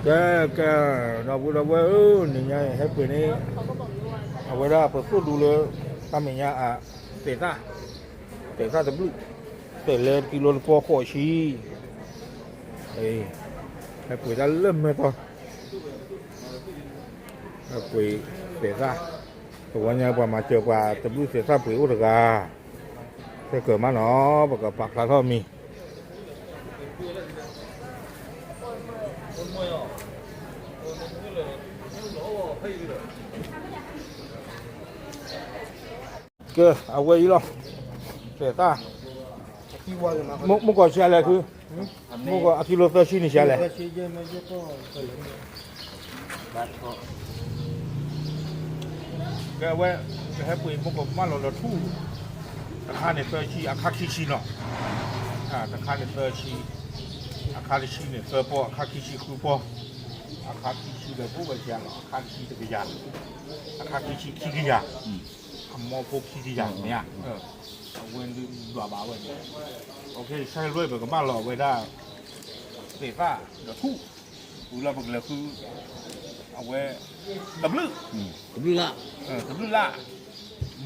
ကဲ ကဲ ဒီပုၢ်ဒီဝဲၢ်ဧၢ, နံၤညါအံၤဟဲပှ့ၤန့ၣ် အဝဲဒၣ်ပသိၣ်ဒူလၢ တၢ်မဲာ်ညါအသဲးသၣ်, သဲးသၣ်တဘျုး, သဲးလဲတကံလိတပီၢ်ဃိးဆံ, ဟဲပှ့ၤတၢ်လၢမဲၢ်သီ, ဟဲပှ့ၤသဲးသၣ်, တဝီညါပှၤမၤစၢၤပှၤတဘျုးသဲးသၣ်ပှ့ၤအိၣ်တဂၤ, ခဲကၢၤမးနီၤ ပကပာ်ဖျါထီၣ်မံၤ ကဲ အဝဲအံၤလီၤ, သဲးသၣ်, မုၢ်ကီၢ်ဆံးလဲၣ်ခု, မုၢ်ကီၢ်အကံလိသၢဆံန့ၣ်ဆံးလဲၣ် ကဲ အဝဲ ကဟဲပှ့ၤမုၢ်ကီၢ်မၢလီၤလၢထူၣ်, တခါန့ၣ်သၢဆံ အခါခံဆံနီၤ, တခါန့ၣ်သၢဆံ, အခါတဆံန့ၣ်သၢပီၢ်, အခါခံဆံဃုပီၢ်, အခါခံဆံဒီးဘိၣ်ဝဲစှၤလီၤ, အခါတဆံတကယၤ, အခါခံဆံခံကယၤ, အမိၢ်ဖိခံကယၤမ့ၢ်ဧါ, အဝဲဒုးဘၣ်ဘၣ်ဝဲန့ၣ်, ဆဲးလွဲၢ်ပကမၢလီၤအဝဲဒၣ် သဲးသၣ်ဒီးထူၣ်, ဝံၤလီၤပကလဲၤဃု အဝဲ တဘျုး, တဘျုးလၢ, တဘျုးလၢ,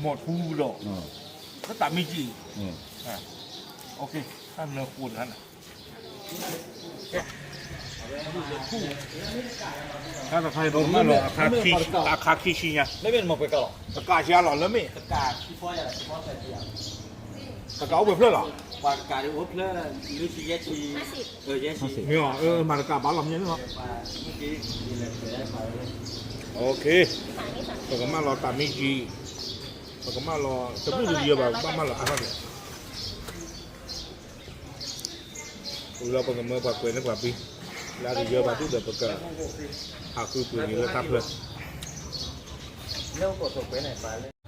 မိၢ်ထူဒီး, လၢတၢ်မံကံၣ်, တၢ်နၢဃိန့ၣ်, တၢ်တခါအံၤပကမၢလီၤ အခါခံဆံညါ, တကးစှၤလီၤလၢမ့ၢ် တကးအိၣ်ပှဲၤဖျၢၣ်လီၤ, ပှၤတကးအိၣ်ပှဲၤဖျၢၣ်လီၤ, ပှၤတကးဒ်အိၣ်ဖျၢၣ် လွံၢ်ဆံယဲၢ်ဆံ, မ့ၢ်အီၤ မၤတကးဘၣ်လီၤမ့ၢ်လီၤ, ပကမၢလီၤတၢ်မံကံၣ်, ပကမၢလီၤတဘျုးတယၢဘၣ် ဘၣ်မၢလီၤအါထီၣ်န့ၣ် ဝံၤလီၤပကမၢပှၤကွဲးန့ၢ်ပှၤပံ, လၢအကယၢဘၣ်ဒုၣ်ဒီးပက ဟးဃုပှ့ၤန့ၣ်လၢတၢ်ဖျၢၣ်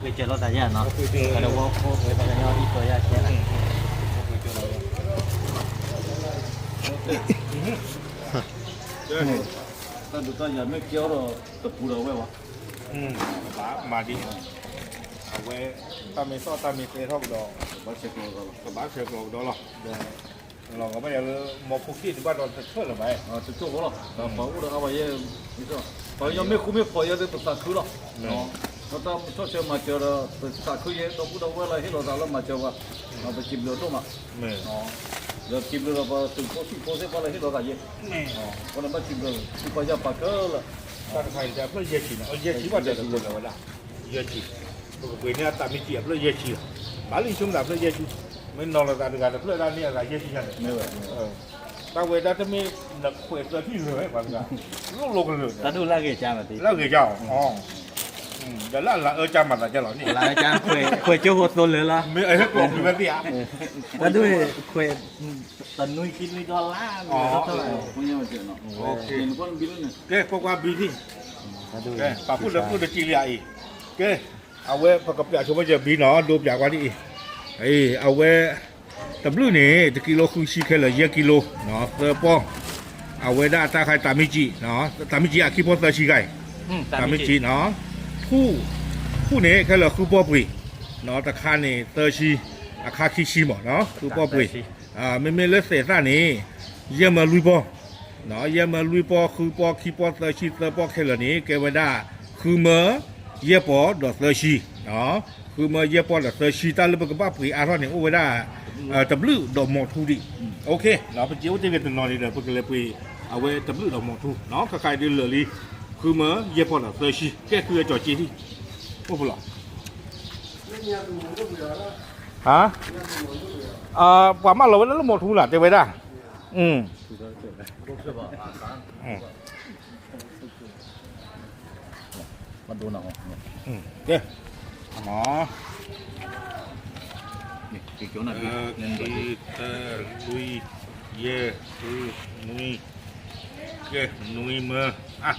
ကဲလီၤတၢ်ယဲၢ်နီၤ, ပဝဲခိၣ်ဝဲပှၤကညီအံၤကီၢ်ယဲၢ်ဆဲး, တၢ်ဒုးတၢ်ယၤမ့ၢ်ကဲအီၤဒီး တပူၤဒီးဝဲဘၣ်, မၤဒ်အဝဲ တၢ်မ့ၢ်သီၣ်တၢ်မ့ၢ်သဲထီၣ်ကဒီး, ကဘၣ်ဆဲးကျိးကဒီးလီၤ, လီၤကဘၣ်ယၤလၢ မီဖိခ့ၣ်တဘၣ်ဒီးတထၢၣ်လၢၤဘၣ်, တထၢၣ်ဃီလီၤ, ပှၤအိၣ်ဒီးအါဘၣ်ယဲၢ်, ပှၤကညီမ့ၢ်ဃူမ့ၢ်ဖိးယဲၢ်ဒီးပသးခုလီၤ, ဒီးတၢ်ဆီၣ်ထွဲမၤစၢၤဒီး ပသးခုယဲၢ် ဒီပုၢ်ဒီဝဲၢ်လၢဟ့ၣ်လီၤသးလၢမၤစၢၤပှၤ, ပစံးဘျုးဒိၣ်မး, ဒီးစံးဘျုးဒီးပှၤသုးဖိသံၣ်ဖိသ့ၣ်တဖၣ်လၢဟ့ၣ်လီၤသးယဲၢ်, ပှၤန့ၣ်ဘၣ်စံးဘျုး သုပှၤယၢ်ပာ်ခဲလၢာ်, တၢ်တခါအံၤအဖျၢၣ်ယဲၢ်ဆံနီၤ, ယဲၢ်ဆံဘၣ်တဲလၢပှဲၤလၢၤဝဲဒၣ်, ယဲၢ်ဆံ, ပကပှ့ၤန့ၢ်အတၢ်မ့ၢ်စံးအဖျၢၣ်ယဲၢ်ဆံလီၤ, ဘၣ်လံဆိကမိၣ်သးဖျၢၣ်ယဲၢ်ဆံ, မ့ၢ်နီၤလီၤသးတဂၤတဖျၢၣ်ဒၣ်န့ၣ်အသးယဲၢ်ဆံညါန့ၣ်, တၢ်ဝဲဒၣ်တမ့ၢ်နခွဲးသၢဖျၢၣ်လၢၤဝဲပှၤတဂၤ, လိၣ်လိၣ်ကလၢာ်, တၢ်ဒိၣ်လၢအဂ့ၤကၢ်မးသ့, လၢအဂ့ၤကၢ်အီၤ, ဒီးလၢအလၤအၢကၢ်မၤသးကၢ်လီၤန့ၣ်, ခွဲးကၠိဖိသိလၢလီၤ, မ့ၢ်အဟဲကျိးပျံၤဝဲသ့ဧါ, တၢ်ဒိၣ်ခွဲး တနွံခံနွံဒီလါ, ကဲ ကွၢ်ကွၢ်ဘံထံၣ်, ကဲ ပာ်ဖှိၣ်လၢဖှိၣ်တကံလံအံၤ, ကဲ အဝဲပကပျးဆိပာ်စၢၤဘံနီၤ ဒိပျးကွၢ်ဒ်အံၤ, အဝဲ တဘျုးန့ၣ် တကံလိဃုဆံခဲလၢာ် ယဲၢ်ကံလိ, သၢပီၢ်, အဝဲဒၣ်တၢ်ခါ တၢ်မံကံ, တၢ်မံကံအခံပီၢ်သၢဆံခါအံၤ, တၢ်မံကံ, ထူၣ်, ထူၣ်န့ၣ်ခဲလၢာ်ဃုပီၢ်ပှ့ၤ, တခါန့ၣ်သၢဆံ, အခါခံဆံမး, ဃုပီၢ်ပှ့ၤ, မ့မ့ၢ်လၢသဲးသၣ်န့ၣ် ယဲၢ်မၢလွံၢ်ပီၢ် ယဲၢ်မၢလွံၢ်ပီၢ် ဃုပီၢ် ခံပီၢ် သၢဆံ သၢပီၢ်ခဲလၢာ်န့ၣ် ကဲဝဲဒၣ် ဃုမၢ ယဲၢ်ပီၢ်ဒီးသၢဆံ, ဃုမၢ ယဲၢ်ပီၢ်ဒီးသၢဆံ တၢ်လၢပကဘၣ်ပှ့ၤအါထီၣ်န့ၣ် အိၣ်ဝဲဒၣ် တဘျုးဒီးမိာ်ထူဒံး, ပစ့အိၣ်တ့ၢ်ဂ့ၤတနီၤန့ၣ်ဒီး ပကလဲၤပှ့ၤ အဝဲတဘျုးဒီးမိာ်ထူ, ခဲခါအံၤဒုးလၢာ်လံ, ဃုမၢ ယဲၢ်ပီၢ်ဒီးသၢဆံ ကဲဃုအကၠီၤက့ၤဒံး, အိၣ်ဖုလီၤ ဟါ, ပှၤမၢလီၤဝဲဒၣ်လၢမိာ်ထူလၢ် တဲဝဲဒၣ်, ကဲ, ခံ, သၢ, လွံၢ်, ယဲၢ်, ဃု, နွံ, ကဲ, နွံမၢ, အါ,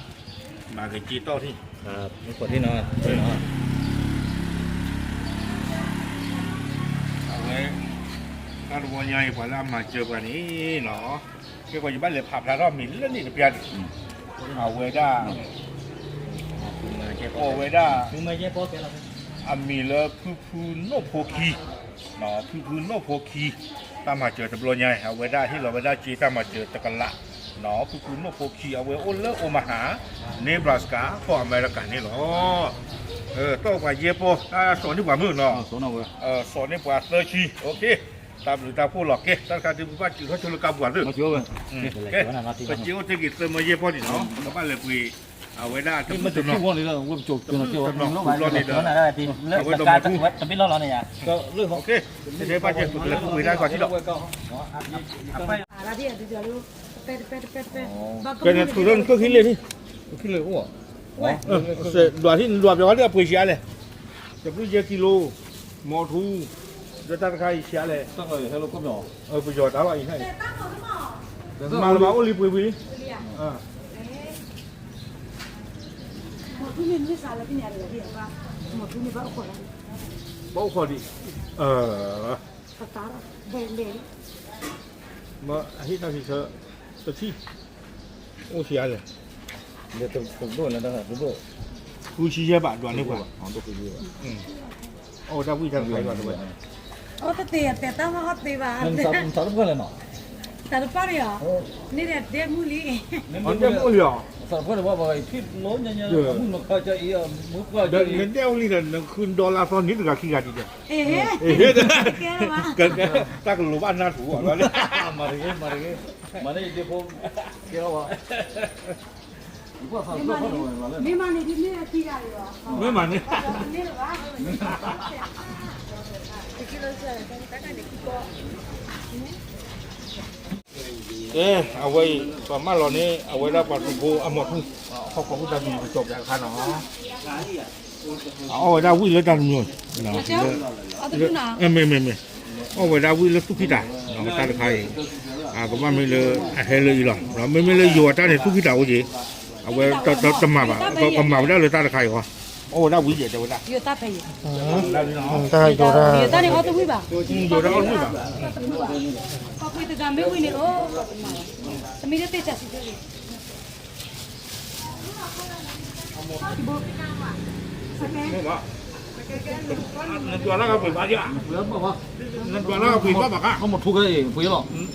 မၤကက့ၤတီၢ်ထံၣ်, အဝဲ, တၢ်တဝီညါအံၤ ပှၤလၢအမၤစၢၤပှၤန့ၣ်လီၤ, ကဲပှၤယဘၣ်လဲၤဖးဖျါထီၣ်မံၤလၢန့ၣ်တပျၢ်န့ၣ်, အဝဲဒၣ် ကိးဝဲဒၣ် အမံၤလၢဖုဖုနိၣ်ဖိခံ, ဖုဖုနိၣ်ဖိခံ, တၢ်မၤစၢၤတဘျီညါအံၤ အဝဲဒၣ်ဟ့ၣ်လီၤဝဲဒၣ်စ့တၢ်မၤစၢၤတကလး, ဖုဖုနိၣ်ဖိခံ အဝဲအိၣ်လၢ Omaha, Nebraska ကီၢ်အမဲရကၤန့ၣ်လီၤ. တၢ်အိၣ်ပှၤယဲၢ်ပီၢ် တၢ်စိာ်န့ၢ်ပှၤမုၣ်နီၤ, စိာ်န့ၢ်ပှၤသၢဆံ, တၢ်ဘျုးတၢ်ဖှိၣ်လီၤကဲ, တၢ်တခါဒုးပဘၣ်စံးထီၣ်ဆိလၢကါပူၤသ့ၣ်, ကဲ, ပစ့အိၣ်တ့ၢ်က့ၤသၢမၢယဲၢ်ပီၢ်န့ၣ်နီၤ, ပကဘၣ်လဲၤပှ့ၤ အဝဲဒၣ်တမုၢ်တနီၤ, တမုၢ်တနီၤခူၣ်လီၤန့ၣ်ဒီး, အဝဲဒီးမၤထူ, တဘ့ၣ်လီၤလီၤန့ၣ်ယါ, ကဲ, ပကလဲၤပှ့ၤတၢ်ကီးထံလီၤ. ကဲန့ၣ် ထုးထီၣ်နခိၣ်ခံလ့ၢ်ထံၣ်, ဒွးထံၣ် နဒွးပျီၤဝဲလၢအပှ့ၤဆံးအါလဲၣ်, တဘျုးယဲၢ်ကံလိ, မီၤထူ, ဒီးတၢ်တခါအံၤဆံးအါလဲၣ်, ပယီၤတၢ်လီၤအံၤ, မၤလၢၤဘၣ်အိၣ်လံပှ့ၤပှ့ၤလံ, ဘၣ်အိၣ်ခိးဒံး, အဟ့ၣ်တၢ်ဖံဆၢတထံၣ်, အိၣ်ဆံးအါလဲၣ်, ဃုဆံယဲၢ်ဘးဒွးန့ၢ်ပှၤ, အီၣ်ဝဲတၢ်ဝံၣ်တၢ်တခါအံၤဘၣ်တဝဲ, အီၣ်တသ့ တဲတၢ်မ့ၢ်အီၣ်သ့ဘၣ်, သးတပၣ်လီၤ, သးတပၣ်လီၤ, န့ၣ်ဒဲးဒဲမုၢ်လံ, ဒဲမုၢ်လံ, သးတပၣ်လီၤဘၣ်ဘၣ်, နဒဲအိၣ်လံဒီး နဃုဒီလါသီန့ၣ်တဂၤခံဂၤဒံးဒီး, တၢ်ကလိၤဘၣ်နၢ်ထူၣ်, မၤတဂ့ၤ, မၤတဂ့ၤ, မၤန့ၢ်ယဒ့ဖိ, ကဲလီၤဘၣ်, မ့ၢ်မၤန့ၣ်, မ့ၢ်မၤန့ၣ်, ကဲ, အဝဲအံၤ ပှၤမၢလီၤန့ၢ် အဝဲဒၣ်ပှၤသုးဖိအမီၤထူ, ဟီၣ်ခိးဖိတၢ်ဒုးကစီၤပျးတခါနီၤ, အီၣ်ဝဲဒၣ်ဝံၣ်လၢတၢ်တမံၤ, မ့ၢ်မ့ၢ်မ့ၢ်, အီၣ်ဝဲဒၣ်ဝံၣ်လၢသူၣ်ကံၢ်တၢ်, တၢ်တခါအံၤ, ကဘၣ်မ့ၢ်လၢအဟဲလၢအံၤလီၤ, မ့မ့ၢ်လၢယိၤအတၢ်န့ၣ် သူၣ်ကံၢ်တၢ်အိၣ်က့ၤ, အဝဲတမၤဘၣ်, ကမၤဝဲဒၣ်လၢတၢ်တခါအံၤဃီ, အီၣ်ဝဲဒၣ်ဝံၣ်ယဲၢ်တဲဝဲဒၣ်, တၢ်ယိၤတၢ်, ယိၤတၢ်အီၣ်ဝံၣ်ဘၣ် နဒွးလၢကပှ့ၤဘၣ်ယါ, နဒွးလၢကပှ့ၤဘၣ်ဘၣ်ကါ,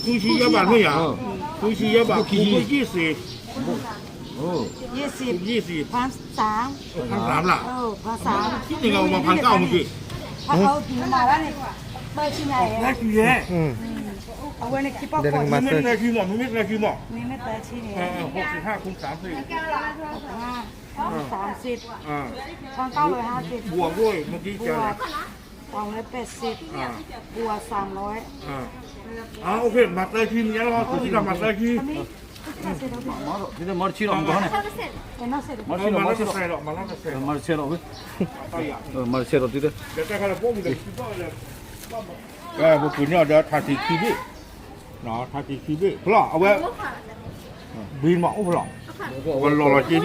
ဃုဆံယဲၢ်ဘးမ့ၢ်ယါ, ဃုဆံယဲၢ်ဘး ဃုဆံယဲၢ်ဘး, ယ့ၢ်စ့, ဖၣ်စၢ်, ဖၣ်စၢ်, ဖၣ်စၢ်, အဝဲန့ၣ်ခံပီၢ်ဃိး, မ့မ့ၢ်သၢဆံမး, မ့မ့ၢ်သၢဆံန့ၣ်, သၢဆံ, ဖၣ်စၢ်, ဘိးဝဲပဲစ့, ဘိးဝဲစၢ်လီၤဝဲ, မၤသၢဆံမ့ၢ်လီၤ, သူၣ်ကံၢ်တၢ်မၤသၢဆံ, မၤတဆဲးလီၤ, မၤတဆဲးလီၤ, မၤတဆဲးလီၤ, ပကွံာ်န့ၢ်အီၤဒီး ထးတံၢ်ခံဘ့ၣ်, ထးတံၢ်ခံဘ့ၣ် ဖျီၣ် အဝဲ, ဘံမးအိၣ်ဖျီၣ်, ပလီၤလီၤက့ၤဒံ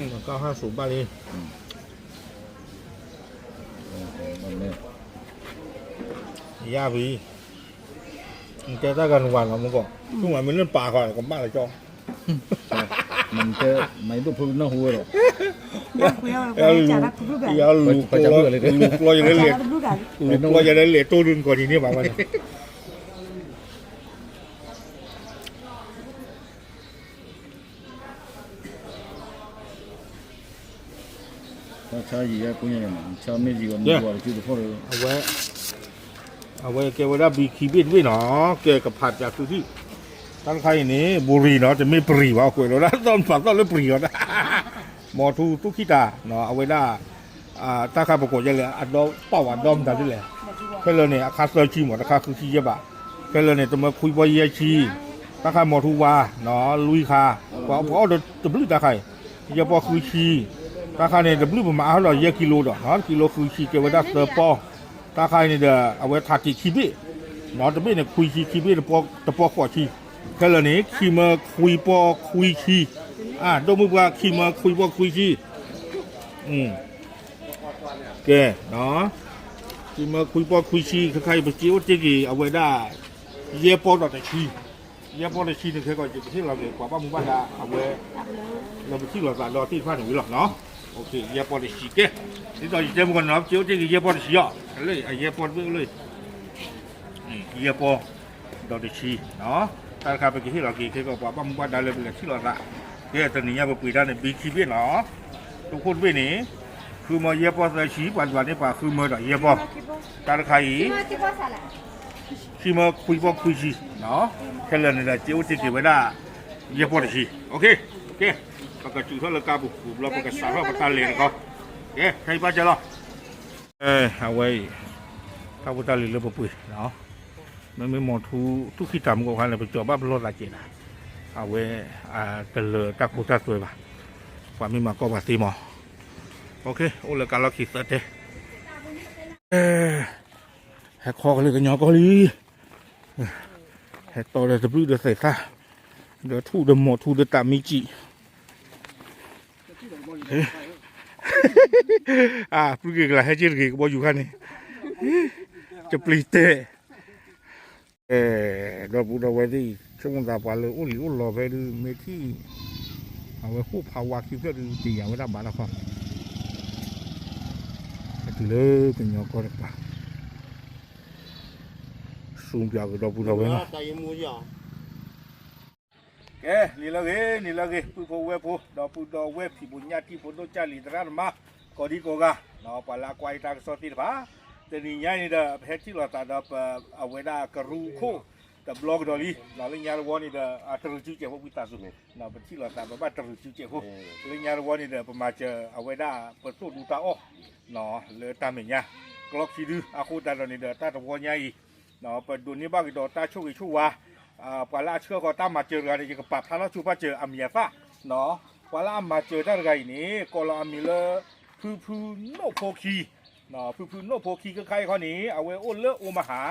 း, ကဟၣ်စိးဘၣ်လံ, ယါဝံၤ, နတဲတၢ်ဂၤနဝၤနီၤမ့ၢ်ကီး, သူၣ်မးမ့ၢ်လၢပာ်ဃီကဘၣ်လီၤကၠီ, မၤဒိၣ်ဖိနၢ်ဟူဝဲဒီး, လူၤကျီယလဲၤ, လူၤကျီယလဲၤတိၢ်ဒုးနကီၢ်ဒ်န့ၣ်ဘၣ်ဝဲန့ၣ် ဆါယံၤယါကိးညါန့ၣ်, ဆါမ့ၢ်ယံၤဂီၤမ့ၢ်ဂီၤတစုတဖီၣ်ဒီး, အဝဲ, အဝဲကဲဝဲဒၣ်ဘံခံဘ့ၣ်တဘ့ၣ်နီၤ, ကဲကဖးပၠးသုထံၣ်, တၢ်တခါအံၤန့ၣ် ဘိရံၤနီၤ, တမ့ၢ်ပရံၤဘၣ်, ကွဲးလီၤဒၣ်သီၣ်ပာ်သီၣ်လၢပရံၤအီၤဒၣ်, မီၤထူသူၣ်ခံတၢ်, အဝဲဒၣ် တၢ်ခါပကိးယဲလဲၣ်, အဒီပာ်ဝဲဒီမတၤဒ်လဲၣ်, ခဲလၢာ်န့ၣ် အခါသၢဆံမး, တခါဃုဆံယဲၢ်ဘး, ခဲလၢာ်န့ၣ် တမၢခွံဘီယဲၢ်ဆံ, တၢ်ခါမီၤထူဝါ, လွံၢ်ခါ, ပှၤအီၣ်တဘျုးတၢ်ခါအံၤ, ယဲၢ်ပီၢ်ဃုဆံ, တၢ်ခါန့ၣ် တဘျုးပမၤအါထီၣ်ဒီးယဲၢ်ကံလိဒီး, ကံလိဃုဆံကဲဝဲဒၣ်သၢပီၢ်, တၢ်ခါအံၤန့ၣ်ဒီး အဝဲထးတံၢ်ခံဘ့ၣ်, တဘ့ၣ်န့ၣ် ခွံဆံခံဘ့ၣ်, တပီၢ်ဃိးဆံ, ခဲလၢာ်န့ၣ် ခံမၢခွံဘီခွံဆံ, ဒိၣ်မုၢ်ပှၢ်ခံမၢခွံဘီခွံဆံ ကဲ, ခံမၢခွံဘီခွံဆံ ခဲခါအံၤ ပစ့အိၣ်တ့ၢ်က့ၤ အဝဲဒၣ် ယဲၢ်ပီၢ်ဒီးတဆံ, ယဲၢ်ပီၢ်တဆံန့ၣ် ခဲကီး ယကဟ့ၣ်လီၤက့ၤ ပှၤဘၣ်မူဘၣ်ဒါ အဝဲ, လၢပထံၣ်လိာ်သးဒီးသ့ၣ်တဖၣ်န့ၣ်ဝံၤလီၤ, ယဲၢ်ပီၢ်တဆံကဲ, ဒ်သိးယတဲမုၢ်ကီးန့ၣ် ပစ့အိၣ်တ့ၢ်က့ၤ ယဲၢ်ပီၢ်တဆံအီၤ, လၢအယဲၢ်ပီၢ်တဘ့ၣ်အိၣ်လၢ, ယဲၢ်ပီၢ် ဒီးတဆံ, တၢ်တခါပကဟ့ၣ်လီၤက့ၤခဲကီး ပှၤဘၣ်မူဘၣ်ဒါလၢပလဲၤထံၣ်လိာ်သး, ကဲတနံၤညါပပှ့ၤတၢ်န့ၣ် ဘံခံဘ့ၣ်နီၤ, တိခိၣ်တဘ့ၣ်န့ၣ်, ဃုမၢယဲၢ်ပီၢ်သၢဆံ, ပှၤဒွးန့ၢ်ပှၤဃုမၢဒီးယဲၢ်ပီၢ်, တၢ်တခါအံၤ ခံမၢခွံပီၢ်ခွံဆံ, ခဲလၢာ်န့ၣ်ဒီး က့အိၣ်တ့ၢ်က့ၤဝဲဒၣ် ယဲၢ်ပီၢ်တဆံ, ကဲ, ပကစူးထီၣ်လၢကါပူၤ ပူၤဘျီပကစးထီၣ်ပတၢ်လဲၤတခီ, ကဲ ခဲအံၤဘၣ်ကဲလီၤ, အဝဲအံၤ, တၢ်ဖိတၢ်လံၤလၢပပှ့ၤ မ့မ့ၢ်မီၤထူ ထူၣ်ခံတၢ်မူကီၢ်ခါန့ၣ် ပကၠီၤဘၣ်ပလီၢ်သးကဲးနၤ, အဝဲ, တလၢတၢ်ခိတၢ်သွဲဘၣ်, ပှၤမ့ၢ်မၤကီၢ်ပှၤသ့မီၤ, အိၣ်လၢကါလီၢ်ခံသၢတဲ, ဟဲခီကလၢကညီကီၢ်လံ, ဟဲတီဒီးတဘျုးဒီးသဲးသၣ်, ဒီးထူၣ်ဒီးမီၤထူဒီးတၢ်မံကံၣ် အၢ ပြူက့ၤကလၤဟဲက့ၤတဂ့ၤ ကဘီယူၤခါန့ၣ်, ကပျံၤတဲာ်, ဒီပုၢ်ဒီဝဲၢ်သ့ၣ်အံၤ ဆိကမိၣ်သးပှၤလၢအိၣ်လံၤအိၣ်လီၤဖဲဒုး မ့ၢ်ထံၣ်, အဝဲဃိၣ်ဖးဝါခံဖျၢၣ်ဒုး တယာ်ဝဲဒၣ်ဘၣ်တၢ်ခီ, ဟဲတုၤလၢကညီကီၢ်တကပၤ, စူးပၠးကဒီပုၢ်ဒီဝဲၢ်လီၤ. ကဲ နံၤလၢအဂ့ၤ နံၤလၢအဂ့ၤ ပုၢ်ဖိဝဲၢ်ဖိ ဒီပုၢ်ဒီဝဲၢ် ဖံးဘိးညၣ်တံၢ်ဖိ ဒိၣ်ကၢ်လံၤသရၣ်သမါ ကိးဒံကိးဂၤ, ပှၤလၢအကွၢ်ယတၢ်ကစီၣ်သ့ၣ်တဖၣ်, တနံၤညါအံၤန့ၣ်ဒီး ပဟဲထံၣ်လိာ်သးဒီးပ အဝဲဒၣ်ကရူၢ်ခိၣ်တဘျီကဒီးလံ, လၢညါတဝီန့ၣ်ဒီး တရူးစုကဲးဖိ ဝံသးစူၤ, ပထံၣ်လိာ်သး ပဘၣ်တရူးစုကဲးဖိ, လၢညါတဝီန့ၣ်ဒီး ပမၤစၢၤအဝဲဒၣ်ပသိၣ်ဒူတၢ်အီၣ် လၢတၢ်မဲာ်ညါ, ကျီခံဒု အဃိသတးဒီးန့ၣ်ဒီး တၢ်တဝီညါအံၤ ပဒိးန့ၢ်ဘၣ်ကဒီးတၢ်ဆိၣ်ဂ့ၤဆိၣ်ဝါ, ပှၤလၢအဆှၢဃီၤတၢ်မၤစၢၤတဂၤန့ၣ် ယကပာ်ဖျါထီၣ်ဆိပာ်စၢၤအမံၤအသၣ်, ပှၤလၢအမၤစၢၤတၢ်တဂၤအံၤန့ၣ် ကိးလီၤအမံၤလၢ ဖုဖုနိၣ်ဖိခံ, ဖုဖုနိၣ်ဖိခံခဲခါအံၤခီန့ၣ် အဝဲအိၣ်လၢ Omaha,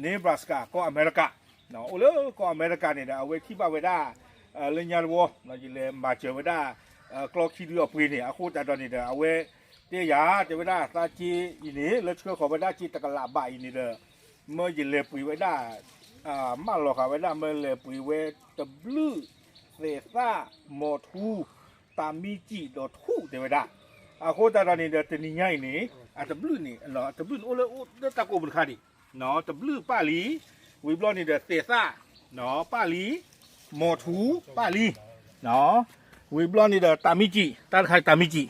Nebraska ကီၢ်အမဲရကၤ, အိၣ်လၢကီၢ်အမဲရကၤန့ၣ်ဒီး အဝဲထံၣ်ဘၣ်ဝဲဒၣ် လၢညါတဝီ ယလဲၤမၤစၢၤဝဲဒၣ် ကျီခံဒုအပှ့ၤန့ၣ် အဃိသတးဒီးန့ၣ်ဒီး အဝဲတဲယၤ တဲဝဲဒၣ်သးက့အံၤန့ၣ် လၢဆှၢဃီၤဝဲဒၣ်က့တကလးဘးအံၤန့ၣ်ဒီး မၢယလဲၤပှ့ၤဝဲဒၣ်, မၢလီၤဃာ်ဝဲဒၣ် မၢလဲၤပှ့ၤဝဲတဘျုးသဲးသၣ် မီၤထူ တၢ်မံကံၣ်ဒီးထူၣ်တဲဝဲဒၣ်, အဃိသတးဒီးန့ၣ်ဒီး တနံၤညါအံၤန့ၣ် အတဘျုးန့ၣ် တဘျုးန့ၣ်အိၣ်လၢအိၣ်လၢတၢ်ကိးပူၤတခါဒံး, တဘျုးပၣ်လံ, ဝံၤဘျီန့ၣ်ဒီးသဲးသၣ် ပၣ်လံ, မီၤထူပၣ်လံ, ဝံၤဘျီန့ၣ်ဒီးတၢ်မံကံၣ် တၢ်တခါတၢ်မံကံၣ်,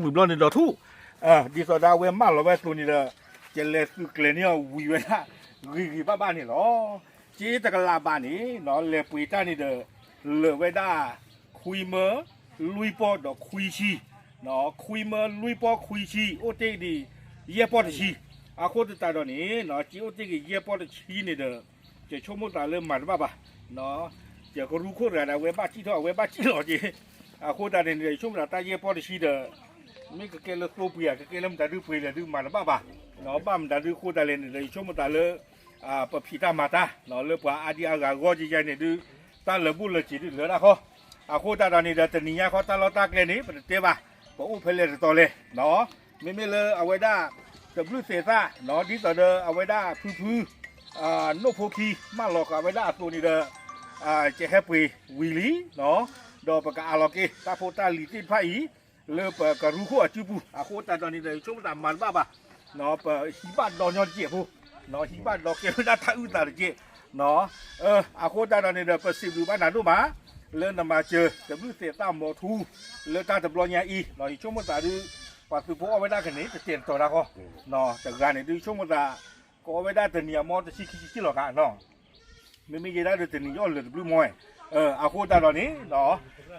ဝံၤဘျီန့ၣ်ဒီးထူၣ်, ဒ်သိးဒီးအဝဲမၢလီၤဝဲအသိးန့ၣ်ဒီး ကလဲၤသုးကျဲၤန့ၢ်အီၤဝံၤဝဲဒၣ် ဂ့ၤဂ့ၤဘၣ်ဘၣ်န့ၣ်လီၤ. က့တကလးဘးန့ၣ် လဲၤပှ့ၤတၢ်န့ၣ်ဒီး လၢာ်ဝဲဒၣ် ခွံမၢလွံၢ်ပီၢ်ဒီးခွံဆံ, ခွံမၢလွံၢ်ပီၢ်ခွံဆံ အိၣ်တ့ၢ်ဒံး ယဲၢ်ပီၢ်တဆံ, အဃိသတးဒီးန့ၣ် က့အိၣ်တ့ၢ်က့ၤယဲၢ်ပီၢ်တဆံန့ၣ်ဒီး ယဆိကမိၣ်သးလၢမၤတဘၣ်ဘၣ်, ယကရူၢ်ခိၣ်တဂၤဒီး အဝဲဘၣ်စံၣ်ထီၣ် အဝဲဘၣ်စံၣ်လီၤက့, အဃိသတးန့ၣ်ဒီး ယဆိကမိၣ်သးတၢ်ယဲၢ်ပီၢ်တဆံဒီး မ့ၢ်ကကဲလၢသိပှ့ၤဧါ ကကဲလၢမတၤဒုပှ့ၤလဲၣ်ဒုမၤတဘၣ်ဘၣ်, ဘၣ်မတၤဒုအဃိသတးလဲၣ်န့ၣ်ဒီး ယဆိကမိၣ်သးလၢ ပဖံးတၢ်မၤတၢ် လၢပှၤအါဒံအါဂၤအဂီၢ်ယဲယဲန့ၣ်ဒု တၢ်လၢာ်ဘူၣ်လၢာ်စ့ၤဒုလၢတၢ်ဃီ, အဃိသတးဒီးန့ၣ်ဒီး တနံၤညါခီတၢ်လီၢ်တၢ်ကျဲန့ၣ် ပတတဲဘၣ်, ပအိၣ်ဖဲလဲၣ်တတီၤလဲၣ်, မ့မ့ၢ်လၢအဝဲဒၣ် တဘျုးသဲးသၣ် ဒ်သိးဒီးအဝဲဒၣ်ဖုဖု နိၣ်ဖိခံ မၢလီၤဃာ်ဝဲဒၣ်အသိးန့ၣ်ဒီး ကဟဲပှ့ၤဝံၤလံ, ဒီးပကအးလီၤက့ၤ တၢ်ဖိတၢ်လံၤသ့ၣ်တဖၣ်အံၤ လၢပကရူၢ်ခိၣ်အစုပူၤ, အဃိသတးဒီးန့ၣ်ဒီး ယဆိကမိၣ်သးမၤတဘၣ်ဘၣ်, ပဟံးဘၣ်ဒီညီတကဲးဖိ, ဟံးဘၣ်ဒီကဲဝဲဒၣ်တၢ်အုၣ်သးတကဲး, အဃိသတးဒီးန့ၣ်ဒီး ပစံးဘျုးဘၣ်နၤဒိၣ်မး လၢနမၤစၢၤတဘျုးသဲးသၣ်မီၤထူ လၢတၢ်တဘျီညါအံၤ, ယဆိကမိၣ်သးဒု ပှၤသုးဖိအီၣ်ဝဲဒၣ်ကန့ၣ် တတဲာ်တတီၤတၢ်ဃီ, တဂၤန့ၣ်ဒု ယဆိကမိၣ်သး ကအီၣ်ဝဲဒၣ်တနံၤအမီၢ်တဆံခံဆံခံလီၤခါနီၤ မ့မ့ၢ်ယဲဒၣ်ဒီးတနံၤယအီၣ်လၢာ်တဘျုးမီၢ်, အဃိသတးဒီးန့ၣ်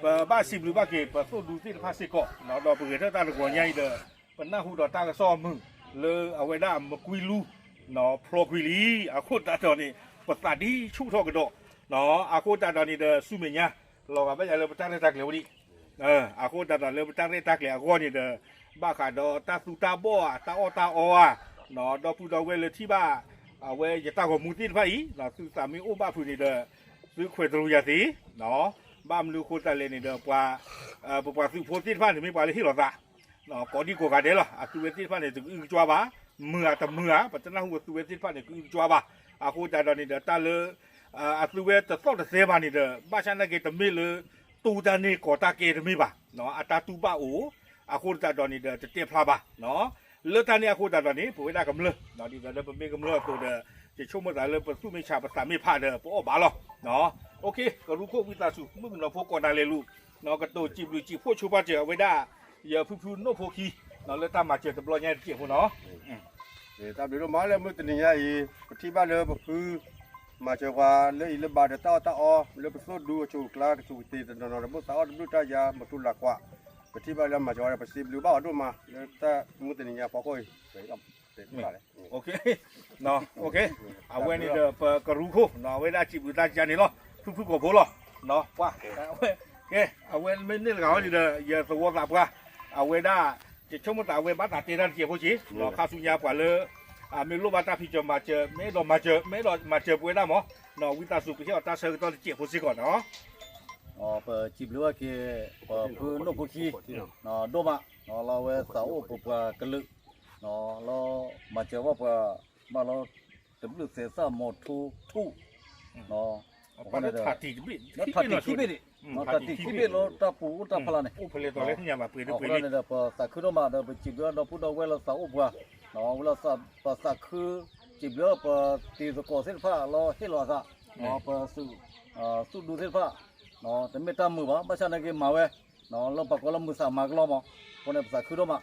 ပဘၣ်စံးဘျုးဘၣ်က့ၤ ပသိၣ်ဒူသ့ၣ်တဖၣ်စ့ၢ်ကီး, ဒီးပဂဲၤထၢၣ်တၢ်တဂီၤညါအံၤဒီး ပနၢ်ဟူဒီးတၢ်ကစီၣ်အမုာ် လၢအဝဲဒၣ်မကွံလူ ဖျီကွံာ်လံ, အဃိသတးဒီးန့ၣ် ပသးဒ်ဆူၣ်ထီၣ်ကဒီး, အဃိသတးဒီးန့ၣ်ဒီး ဆူမဲာ်ညါ လီၤဂာ်ဘၣ်ယၤလၢပတၢ်ရဲၣ်တၢ်ကျဲၤဝဲဒၣ် အဃိသတးဒီးလၢပတၢ်ရဲၣ်တၢ်ကျဲၤအဂီၢ်န့ၣ်ဒီး ဘၣ်ဃးဒီးတၢ်သူတၢ်ဘီၣ်ဧါ တၢ်အီၣ်တၢ်အီဧါ, ဒီပုၢ်ဒီဝဲၢ်လၢထံၣ်ဘၣ် အဝဲယတၢ်ဂီၤမူသ့ၣ်တဖၣ်အံၤ သုသးမ့ၢ်အိၣ်ဘၣ်ဖုးန့ၣ်ဒီး သုခွဲးတရူးယၤသ့, ဘၣ်မနုၤအဃိသတးလဲၣ်န့ၣ်ဒီး ပှၤ ပပှၤသုးဖိသ့ၣ်တဖၣ်န့ၣ် မ့ၢ်ပှၤလၢဟ့ၣ်လီၤသး ကိးဒံကိးဂၤဒဲးလီၤ, အသုဝဲသ့ၣ်တဖၣ်န့ၣ် တကအုကစွါဘၣ်, မုာ်ဧါတမုာ်ဧါ ပတနၢ်ဟူအသုဝဲသ့ၣ်တဖၣ်န့ၣ် ကအုကစွါဘၣ်, အဃိသတးဒီးန့ၣ်ဒီး တၢ်လၢ အသုဝဲတသီၣ်တသဲဘၣ်န့ၣ်ဒီး ဘၣ်ဆၣ်နာ်က့တမ့ၢ်လၢ တူၢ်တၢ်န့ၢ်ကီးတၢ်ကဲတမ့ၢ်ဘၣ်, အတၢ်တူၢ်ဘၣ်အိၣ်, အဃိသတးဒီးန့ၣ်ဒီး တတဲဖျါဘၣ်, လၢတၢ်န့ၣ်အဃိသတးဒီးန့ၣ် ပဝဲဒၣ်ကမျၢၢ် ဒ်သိးလၢပမ့ၢ်ကမျၢၢ်အသိးဒီး ယဆိကမိၣ်သးလၢပသူၣ်မ့ၢ်ဆးပသးမ့ၢ်ဖးဒီးပအီၣ်ဘၣ်လီၤ. ကရူၢ်ခိၣ်ဝံသးစူၤ မုၣ်ကနီၤဖိကိးနၤလဲၤလူၤ, ကတိၤစံးဘျုးစံးဖှိၣ်ဆိပာ်စၢၤအဝဲဒၣ် ယဖုဖုနိၣ်ဖိခံ လၢတၢ်မၤစၢၤတဘျီညါတစဲးဖိနီၤ. တၢ်ဘျုးဒိၣ်မးလၢမုၢ်တနံၤညါအံၤ ပထံၣ်ဘၣ်လၢပဖု မၤစၢၤပှၤလၢအံၤလၢဘၣ်ဒီးတၢ်အီၣ်တၢ်အီ လၢပသိၣ်ဒူအဆိအကျါ ကဆိၣ်ကတ့ၤတနီၤနီၤ တဘျုးသးအီၣ်တဘျုးတၢ်ယၤ မတူလၢကွၢ် ပထံၣ်ဘၣ်လၢမၤစၢၤဝဲ ပစံးဘျုးဘၣ်အီၤဒိၣ်မး လၢတၢ်မုၢ်တနံၤညါဖီခိၣ်အံၤ အဝဲန့ၣ်ဒီးပကရူၢ်ခိၣ် အဝဲဒၣ်စံးဘျုးတၢ်ယၤန့ၣ်လီၤ ဖုဖုကိာ်ဖိလီၤ. ကဲ အဝဲမ့ၢ်န့ၣ်တဂၤဝဲန့ၣ်ဒီး ယသဝီသးပှၢ် အဝဲဒၣ် ယဆိကမိၣ်သးအဝဲဘၣ်သးတဲတၢ်တစဲးဖိစ့ၢ် ခါဆူညါပှၤလၢ မ့ၢ်လိၣ်ဘၣ်တၢ်ဖံးစၢၤမၤစၢၤ မ့ၢ်အဲၣ်ဒိးမၤစၢၤ မ့ၢ်အဲၣ်ဒိးမၤစၢၤပဝဲဒၣ်မး ဝံသးစူၤပဟ့ၣ်အီၤတၢ်ဆၢကတီၢ်တစဲးဖိစ့ၢ်ကီးနီၤ. ပစံးဘျုးဘၣ်က့ၤ ပဖုနိၣ်ဖိခံ ဒိၣ်မး လၢအဝဲသးအိၣ်ပပှၤကလုာ် လၢမၤစၢၤဘၣ်ပှၤ ဘၣ်လီၤ တဘျုးသဲးသၣ်မီၤထူထူ ထးတံၢ်ခံဘ့ၣ် ထးတံၢ်ခံဘ့ၣ်န့ၣ် ထးတံၢ်ခံဘ့ၣ်လၢတၢ်ပူၤအိၣ်တၢ်ဖီလာ်န့ၣ် အဃိန့ၣ်ဒီး ပသးခုဒိၣ်မးဒီး ပစံးဘျုးဒီပုၢ်ဒီဝဲၢ်လၢသးအိၣ်ပှၤ ဝဲလၢပသးခု စံးဘျုးပတံၤသကိးသ့ၣ်တဖၣ်လၢဟ့ၣ်လီၤအသး ပသုး သုးဒူသ့ၣ်တဖၣ် တမ့ၢ်တၢ်မုာ်ဘၣ် ဘၣ်ဆၣ်နာ်က့မၤဝဲ လၢပှၤကိးလၢမုာ်သးမၤကလီမး အဃိန့ၣ် ပသးခုဒိၣ်မး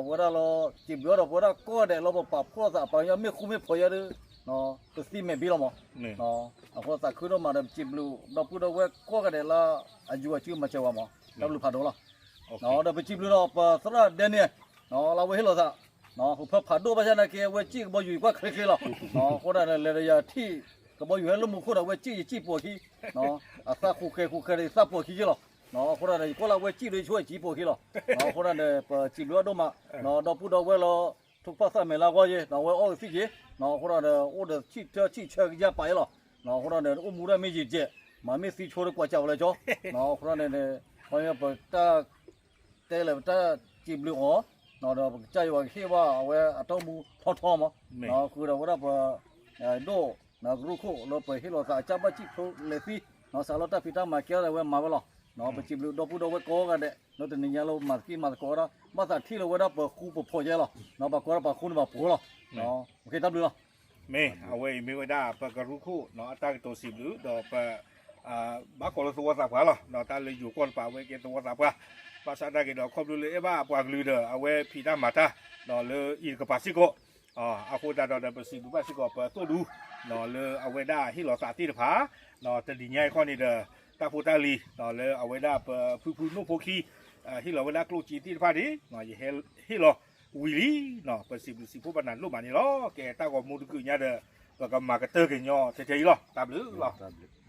ဝဲဒၣ်လၢ စံးဘျုးဒီးပဝဲဒၣ်ကိးဂၤဒဲးလၢပပာ်ဖှိၣ်သး ပှၤကညီမ့ၢ်ဃူမ့ၢ်ဖိးယဲဒၣ် ပသံမဲာ်ဘံလီၤမး အဃိသးခုဒိၣ်မးဒီး ပစံးဘျုးဒီပုၢ်ဒီဝဲၢ်ကိးဂၤဒဲးလၢ အယူၤအစုမၤစၢၤဝဲမး တၢ်ဘျုးဖးဒိၣ်လီၤ. ဒီးပစံးဘျုးဒီးပသရၣ်ဒဲန့ၣ် လၢအဝဲဟ့ၣ်လီၤသး ဟူးဖၢဖးဒိၣ်ဘၣ်ဆၣ်နာ်က့ အဝဲစံၣ်ကဘီယူၤကွၢ်ချ့ချ့လီၤ. အဃိဒၣ်န့ၣ် လဲၤဒီးယၤထံၣ် ကဘီယူၤဟဲလၢမူခိၣ်ဒီး အဝဲစံၣ်ယစံၣ်ပိာ်ခံ အသးဃူးဃဲၤဃူးဃဲၤဒီးယသးပိာ်ခံက့လီၤ. အဃိဒၣ်န့ၣ် ယကွၢ်လၢအဝဲစံၣ်ဒီးယဆိကမိၣ်ယစံၣ်ပိာ်ခံလီၤ. အဃိဒၣ်န့ၣ် ပစံးဘျုးအီၤဒိၣ်မး ဒီပုၢ်ဒီဝဲၢ်လၢ ထုကဖၣ်သၣ်မဲာ်လၢအဂီၢ်ယ့ၣ် အဝဲအီၣ်ကသံၣ်က့ၤ အဃိဒၣ်န့ၣ် အိၣ်ဒီးဆံၣ်ထၢဆံၣ်ဆၢကယၢ်ပာ်အံၤလီၤ. အဃိဒၣ်န့ၣ် အိၣ်မူဒၣ်မ့ၢ်ယံာ်ကဲး မၤမ့ၢ်သံဆိဒီးကွၢ်စၢ်ဝဲလၢကၠီ အဃိဒၣ်န့ၣ် ခီပတၢ် တဲလဲၣ်ပတၢ်စံးဘျုးအီၤ ဒီးပကစၢ်ယွၤကဟ့ၣ်ဘၣ်အဝဲအတၢ်အိၣ်မူထီထီမး ဃုာ်ဒီးဝဲဒၣ်ပ ဒိၣ် ကရူၢ်ခိၣ်လၢပဟ့ၣ်လီၤသးအကၢ်ဘၣ်စံၣ်ဖျိလဲၤသံ စးလၢတၢ်ဖံးတၢ်မၤကဲထီၣ်ဒၣ်ဝဲမၤဝဲလီၤ. ပစံးဘျုးဒီပုၢ်ဒီဝဲၢ်ကိးဂၤဒဲး လၢတနံၤညါလၢမၤသကိးမၤသကိးဝဲဒၣ် ဘၣ်သးထံၣ်လၢဝဲဒၣ်ပဃူပဖိးယဲလီၤ. ပှၤကိးဒၣ်ပှၤဃူန့ၣ်ပှၤဖိးလီၤ. တၢ်ဘျုးလီၤ. မ့ၢ်အဝဲအံၤမ့ၢ်ဝဲဒၣ်ပကရူၢ်ခိၣ် အတၢ်ကတိၤစံးဘျုး ဒီးပ ဘၣ်ကိးလၢသဝီသးပှၢ်လီၤ. တၢ်လၢယိၤကီၢ်တပၤအဝဲကဲသဝီသးပှၢ် ဘၣ်ဆၣ်တၢ်က့ၤဒီးခီဖျိလၢအဲၣ်ဘၣ်ပှၤကလုာ်ဒီး အဝဲဖံးတၢ်မၤတၢ် လၢအံၤတကပၤစ့ၢ်ကီး အဃိသတးဒီး ပစံးဘျုးဘၣ်စ့ၢ်ကီး ပသိၣ်ဒူ လၢအဝဲဒၣ်ဟ့ၣ်လီၤသးသ့ၣ်တဖၣ် တနံၤညါအံၤခီန့ၣ်ဒီး တၢ်ဖိတၢ်လံၤ လၢအဝဲဒၣ်ပဖုဖုနိၣ်ဖိခံ ဟ့ၣ်လီၤဝဲဒၣ်ကျိၣ်စ့သ့ၣ်တဖၣ်န့ၣ် ယဟဲဟ့ၣ်လီၤဝံၤလံ ပစံးဘျုးစံးဖှိၣ်ဘၣ်နၤဒိၣ်မးန့ၣ်လီၤ. ကဲတၢ်ဂီၤမူတကုာ်ညါဒီး ပကမၤကတၢၢ်က့ၤညီထဲထဲအံၤလီၤ. တၢ်ဘျုးလီၤ.